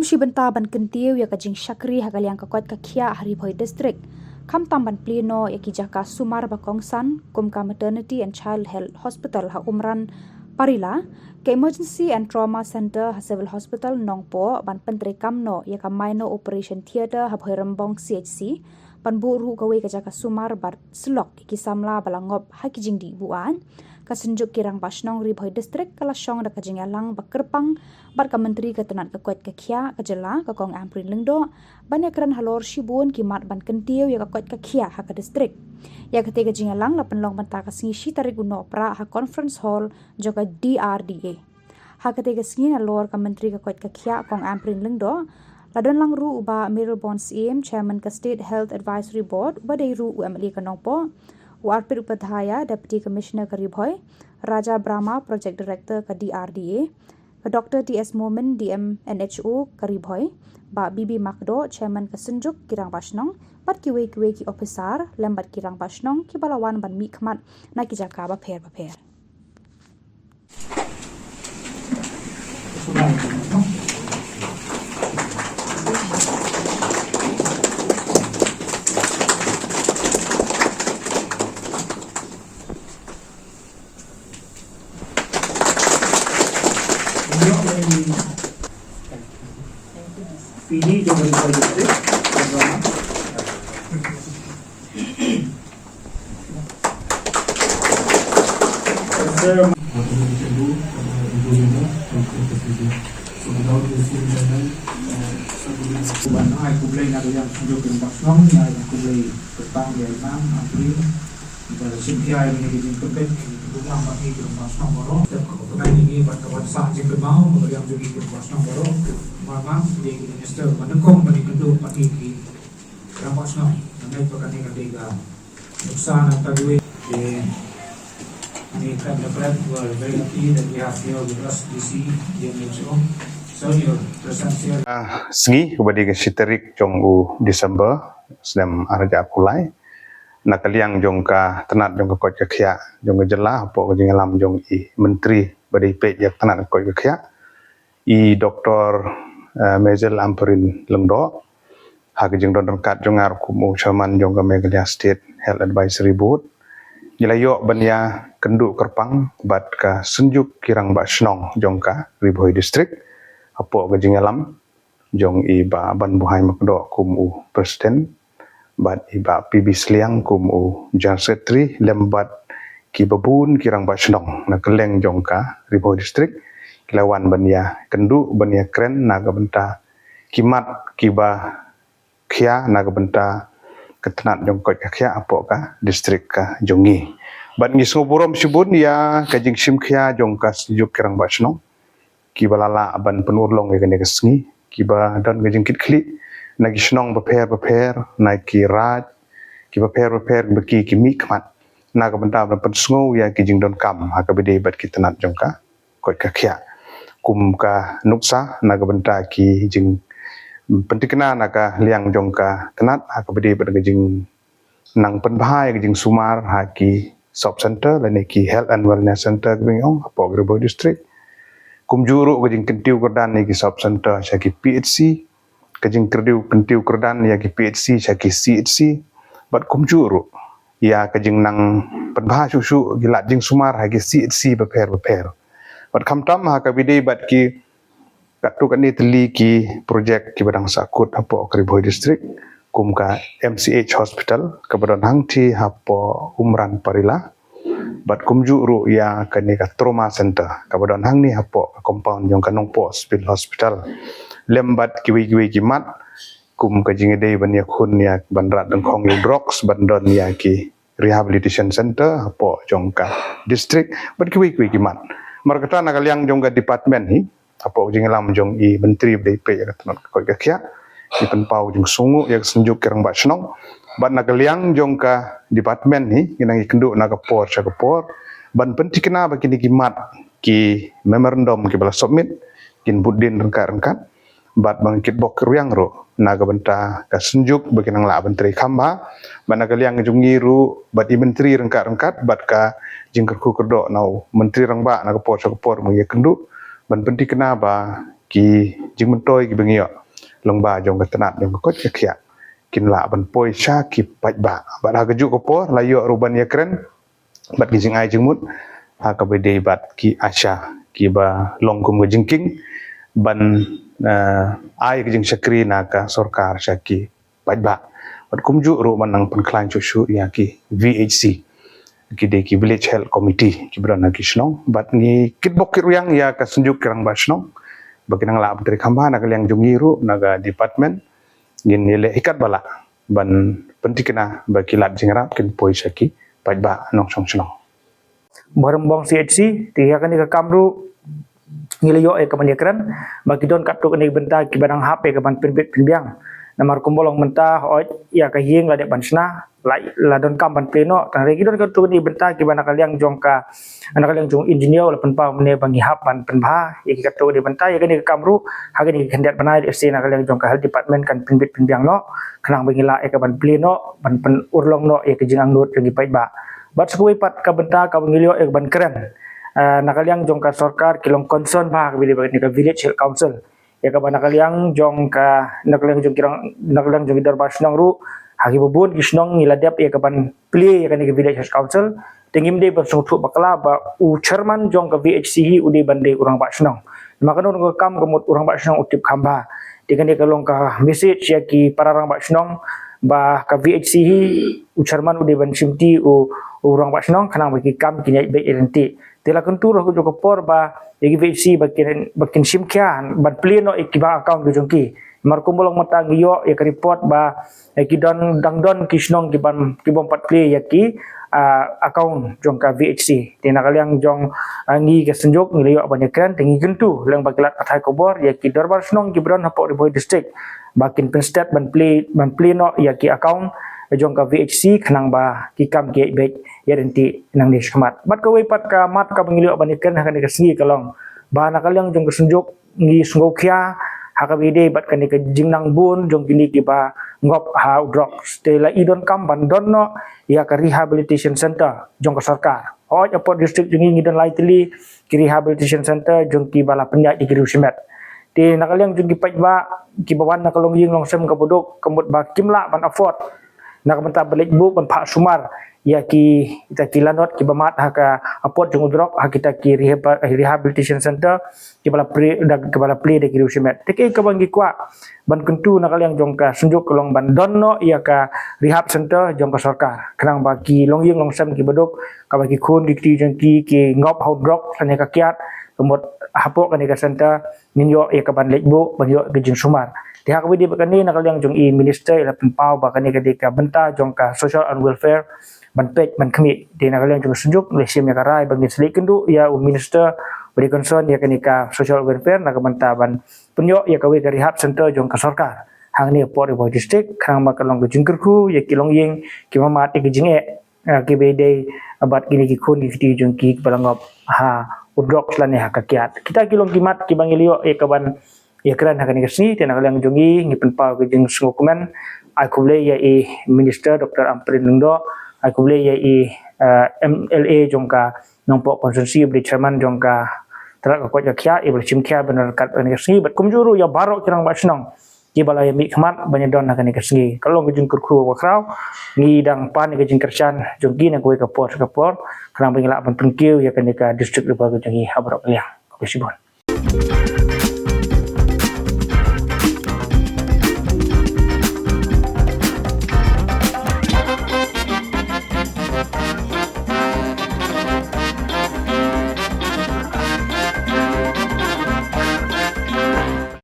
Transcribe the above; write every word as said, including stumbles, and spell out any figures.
Shi bynta ban kyntiew ïa ka jingshakri ha ka liang ka koit ka khiah ha Ri Bhoi District, khamtam ban plie noh ïa ki jaka sumar ba kongsan kum ka Maternity and Child Health Hospital ha Umran Parila, ka Emergency and Trauma Center ha Civil Hospital Nongpoh ban pyntreikam noh ïa ka Minor Operation Theatre ha Bhoirymbong C H C, ban buh ruh kawei ka jaka sumar bad slok ïa ki samla ba la ngop ha ki jingdih buaid. Ka Synjuk ki Rangbah Shnong Ri Bhoi District ka la shong da ka jingïalang ba kyrpang bad ka Myntri ka tnat ka koit ka khiah ka jylla, ka Kong Ampareen Lyngdoh, ban ïakren halor shibun ki mat ban kyntiew ïa ka koit ka khiah ha ka district. Ïa katei ka jingïalang la pynlong mynta ka sngi shi tarik u Nohprah ha Conference Hall jong ka D R D A. Ha katei ka sngi, nalor ka Myntri ka koit ka khiah Kong Ampareen Lyngdoh, la don lang ruh u Bah Mayralborn Syiem, Chairman ka State Health Advisory Board, uba dei ruh u M L A ka Nongpoh, u Arpit Upadhyaya, Deputy Commissioner ka Ri Bhoi, Raja Brahma, Project Director ka D R D A, ka Doctor T S Momin, D M N H O ka Ri Bhoi, Bah B B Makdoh, Chairman ka Synjuk ki Rangbah Shnong, bad kiwei kiwei ki ophisar lem bad ki Rangbah Shnong kiba la wan ban mihkhmat na ki jaka bapher bapher. Ban ai khublei na ka liang Synjuk ki Rangbah Shnong, ai khublei kyrpang ïa i Nang Ampareen ba la shim khia ïa kane ka jingkyrpeng, kane ka jingkyrpeng ba ngi ki Rangbah Shnong baroh. Tep ka ba pynai ïa ngi bad ka ban sah jingkyrpeng na ka liang jong ngi ki Rangbah Shnong baroh. Mar mar ïa ki Minister ba nyngkong ban ïakynduh bad ngi ki Rangbah Shnong. Nga ngeit ba kane ka dei ka nuksa na ka dei. Ngi kat da pret, we're very happy that we have here with us D C, D M H O. So your presence here. Ah, sngi kaba dei ka shi tarik jong u December snem ar hajar arphew lai, na ka liang jong ka tnat jong ka koit ka khiah jong ka jylla, hapoh ka jingïalam jong i Myntri ba dei peit ïa ka tnat ka koit ka khiah, i Doktor, eh, Mayralborn Ampareen Lyngdoh, ha ka jingdon ryngkat jong nga ruh kum u Chairman jong ka Meghalaya State Health Advisory Board, ngi la ïoh ban ïakynduh kyrpang bad ka Synjuk ki Rangbah Shnong jong ka Ri Bhoi District, hapoh ka jingïalam jong i Bah Banbuhai Makdoh kum u President, bad i Bah P B Sliang kum u General Secretary, lem bad kiba bun ki Rangbah Shnong na kylleng jong ka Ri Bhoi District, ki la wan ban ïakynduh, ban ïakren na ka bynta ki mat kiba khia na ka bynta ka tnat jong ka koit ka khiah hapoh ka district ka jong ngi. Bad ngi sngewburom shibun ïa ka jingshim khia jong ka Synjuk ki Rangbah Shnong, kiba la lah ban pynurlong ïa kane ka sngi, kiba don ka jingkitkhlieh na ki shnong bapher bapher, na ki raid kiba pher bapher, kiba ki, ki mihkhmat na ka bynta ban pynsngew ïa ki jingdonkam ha kaba dei bad ki tnat jong ka koit ka khiah. Kum ka nuksa na ka bynta ki jingpyntikna na ka liang jong ka tnat ha kaba dei bad ka jing nang pynbha ïa ka jingsumar ha ki sub center lane ki health and wellness center kiba ngi ong hapoh ka Ri Bhoi District. Kumjuh ruh ka jingkyntiew kyrdan ïa ki sub center sha ki P H C, ka jingkyntiew, kyntiew kyrdan ïa ki P H C sha ki C H C, bad kumjuh ruh ïa ka jingnang pynbha shuh shuh ki lad jingsumar ha ki C H C bapher bapher. Bad khamtam ha kaba dei bad ki katto katne tylli ki project kiba dang sahkut hapoh ka Ri Bhoi District, kum ka M C H hospital kaba don hangtei hapoh Umran Parila, bad kumjuh ruh ïa kane ka trauma center kaba don hangne hapoh ka compound jong ka Nongpoh Civil Hospital, lem bad kiwei kiwei ki mat kum ka jingïadei ban ïakhun ïa ban rat dyngkhong ïa u drugs, ban don ïa ki rehabilitation center hapoh jong ka district, bad kiwei kiwei ki mat. Namar kata na ka liang jong ka department hi, hapoh ka jingïalam jong i Myntri ba dei peit ïa ka tnat ka koit ka khiah, ngi pynpaw jingsngewnguh ïa ka Synjuk ki Rangbah Shnong. Bad na ka liang jong ka department hi, ngi nang ïakynduh na ka por sha ka por ban pyntikna ba kine ki mat, ki memorandum kiba la submit, kin bud dien ryngkat ryngkat, bad ba ngi kitbok rwiang ruh na ka bynta ka Synjuk ba kin nang lah ban trei kham bha. Bad na ka liang jong ngi ruh bad i Myntri ryngkat ryngkat bad ka jingkyrkhu kyrdoh na u Myntri Rangbah na ka por sha ka por ba ngi ïakynduh ban pyntikna ba ki jingmyntoi kiba ngi ïoh lyngba jong ka tnat jong ka koit ka khiah kin lah ban poi sha ki paidbah. Bad ha kajuh ka por la ïoh ruh ban ïakren bad ki jingai jingmut ha kaba ïadei bad ki ASHA kiba long kum ka jingkieng ban, eh, ai ka jingshakri na ka sorkar sha ki paidbah. Bad kumjuh ruh ban nang pynkhlaiñ shuh shuh ïa ki VHC, ki dei ki Village Health Committee kiba don ha ki shnong. Bad ngi kitbok kitrwiang ïa ka Synjuk ki Rangbah Shnong ba kin nang lah ban trei kham bha. Na ka liang jong ngi ruh na ka department ngin ïaleh hi katba lah ban pynthikna ba ki lad jingïarap kin poi sha ki paidbah nongshong shnong. Barim bong CHC, te ïa kane ka kam ruh ngi la ïoh ïa ka ban ïakren ba ki don katto katne ki bynta kiba dang hap ïa ka ban pynbit pynbiang. Namar kumba long mynta, hooid, ïa ka ïing la dep ban shna, la, la donkam ban plie noh. Tang re ki don katto katne ki bynta kiba na ka liang jong ka, na ka liang jong engineer la pynpaw mynne ba ngi hap ban pynbha ïa ki katto katne ki bynta. Ïa kane ka kam ruh ha kane ka khyndiat bnai, lehse na ka liang jong ka health department kan pynbit pynbiang noh khnang ba ngi lah ïa ka ban plie noh, ban pynurlong noh ïa ka jingangnud jong ki paidbah. Bad sa kawei pat ka bynta kaba ngi la ïoh ïa ka ban kren, ah, na ka liang jong ka sorkar ki long concern bha kaba ïadei bad kane ka Village Health Council. Ïa kaba na ka liang jong ka, na ka liang jong ki rang, na ka liang jong ki dorbar shnong ruh, ha kiba bun ki shnong ngi la dep ïa ka ban plie ïa kane ka Village Health Council. Te ngim dei ban sngewthuh bakla ba u chairman jong ka VHC hi u dei ban dei u rangbah shnong. Namar kano kano ka kam ka mut u rangbah shnong u tip kham bha. Te kane ka long ka message ïa ki para rangbah shnong ba ka VHC hi u chairman u dei ban shimti u, u rangbah shnong khnang ba ki kam kin ïaid beit ïaid ryntih. Te la kyntu ruh ha kajuh ka por ba ïa ki VHC ba kin, ba kin shim khia ban plie noh ïa ki bank account ki jong ki. Namar kumba long mynta ngi ïoh ïa ka report ba ïa ki don, dang don ki shnong ki bym, ki bym pat plie ïa ki, ah, account jong ka VHC. Te na ka liang jong, ah, ngi ka Synjuk ngi la ïoh ban ïakren, te ngi kyntu lyngba ki lad pathai khubor ïa ki dorbar shnong kiba don hapoh Ri Bhoi District ba kin pynsted ban plie, ban plie noh ïa ki account jong ka VHC khnang ba ki kam ki ïaid beit ïaid ryntih nangne shakhmat. Bad kawei pat ka mat kaba ngi la ïoh ban ïakren ha kane ka sngi ka long ba na ka liang jong ka Synjuk ngi sngewkhia ha kaba ïadei bad kane ka jingnang bun jong kine kiba ngop ha u drugs. Te la i donkam ban don noh ïa ka rehabilitation center jong ka sorkar. Hooid, hapoh district jong ngi ngi don lai tylli ki rehabilitation center jong kiba la pynïaid ïa ki riew shimet. Te na ka liang jong ki paidbah kiba wan na ka longïing longsem kaba duk, ka mut ba kim lah ban afford na ka bynta ban leit buh ban phah sumar ïa ki, kita ki lanot kiba mad ha ka, ha pud jong u drok, ha kita ki rehab-, rehabilitation center kiba la plie da, kiba la plie da ki riew shimet. Te kaei kaba ngi kwah ban kyntu na ka liang jong ka Synjuk ka long ban don noh ïa ka rehab center jong ka sorkar khnang ba ki longïing longsem kiba duk, kaba ki khun ki kti jong ki ki ngop ha u drok lane ka kiad, ka mut hapoh kane ka center ngin ïoh ïa ka ban leit buh, ban ïoh ïa ka jingsumar. Te ha kaba ïadei bad kane, na ka liang jong i Minister i la pynpaw ba kane ka dei ka bynta jong ka Social and Welfare ban peit ban khmih. Te na ka liang jong ka Synjuk la shim ïa ka rai ba ngin sa leit kynduh ïa u Minister ba dei concern ïa kane ka Social Welfare na ka bynta ban pynïoh ïa kawei ka rehab center jong ka sorkar hangne hapoh Ri Bhoi District, khnang ba ka long ka jingkyrkhu ïa ki longïing kiba mad ïa ka jingeh, eh, kiba ïadei bad kine ki khun ki kti jong ki kiba la ngop ha u drok lane ha ka kiad. Kita ki long ki mat kiba ngi la ïoh ïa ka ban ïakren ha kane ka sngi. Te na ka liang jong ngi ngi pynpaw ka jingsngewkmen, ai khublei ïa i Minister Doctor Ampareen Lyngdoh, ai khublei ïa i, eh, MLA jong ka Nongpoh constituency, ba dei chairman jong ka tnat ka koit ka khiah, iba la shim khia ban ryngkat ha kane ka sngi, bad kumjuh ruh ïa baroh ki rangbah shnong kiba la ïa mihkhmat ban ïadon ha kane ka sngi. Ka long ka jingkyrkhu kaba khraw, ngi dang pan ïa ka jingkyrshan jong ki na kawei ka por sha ka por khnang ba ngin lah ban pynkiew ïa kane ka district Ri Bhoi ka jong ngi ha baroh ka liang. Khublei shibun.